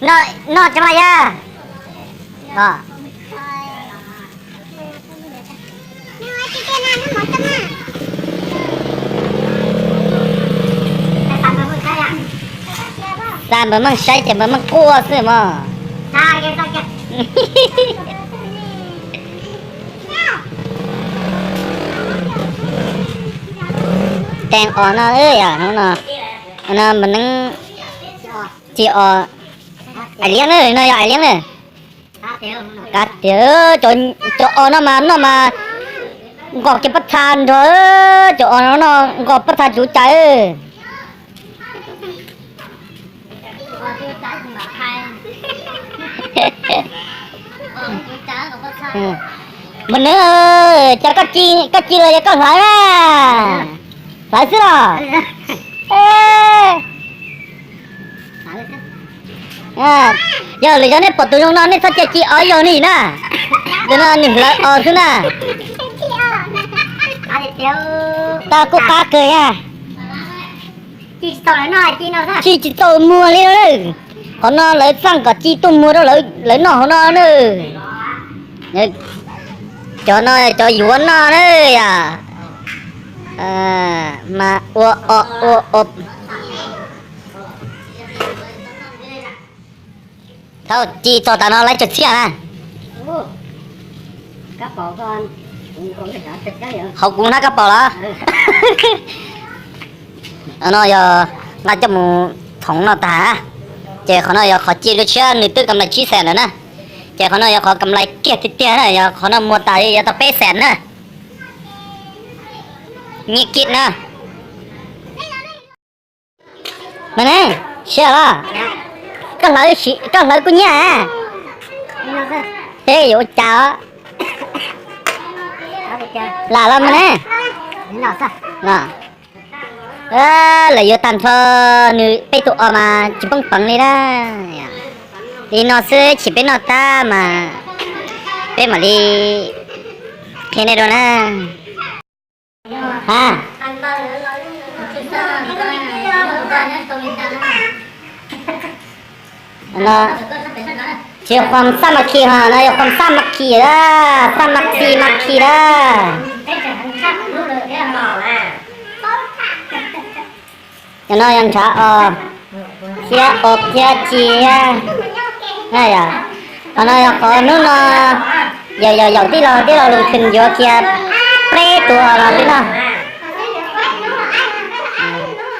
Noj, noj tso mas yog. Xa npawg Meej saib ces npawg Meej quaj xwb mog. Teev os no, hnub no, no npawg Neeb ci os. Aim liab na, no yog aim liab na. Kav tias cov os no mas noj mas nqos kiag pob txha nrog, cov os no noj nqos pob txha tsuv cai. Npawg Neeb, cas koj ci los yog koj hlawv na? Hlawv xwb los? Yog lwm zaus nej pom tus zoo no nej txhob cia ci os yog li na. Tus no nws hlawv os xwb na. Tau kuj qab kawg na. Ci tsis tau muag li na. Qhov no lawv txaj kom ci tuaj muag rau lawv noj hauv no na. Cov no cov yuav noj na yom. Mas ua o ua o. Thaum ci txog tas no lawv cog txhiaj na. Hauv kuv hnab kab paus los? No yog nqa coj mus thoov no tag, ces qhov no yog qhov ci dua tshiab nws twb kam lais tsib xees lawm na. Ces qhov no yog qhov kam lais kiag tiag tiag na, yog qhov no muag tas yog tau peb xees na. Nyiaj kij na. Mas ne, siab los? Koj hlawv kuj nyiaj. Tej yuav ua cas os. Lam los mas ne. Lawv yuav tag nrho nws peb tus os mas tsis poob peev li na. Li no xwb, sim peb noj tag mas peb mam li qhia nej dua na. Ha, tsis yog qhuas xab mas khi ho, no yog qhuas xab mas khi lawm, xab mas khi mas khi lawm. Cov no yog ntshav os, thiab os thiab ci thiab. Qhov no yog qhov hnub no yaum yaum yaum tij laug, tij laug Lus Khwm yuav kiag peb tus os los peb noj.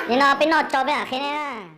Li no peb noj tso peb mam qhia nej.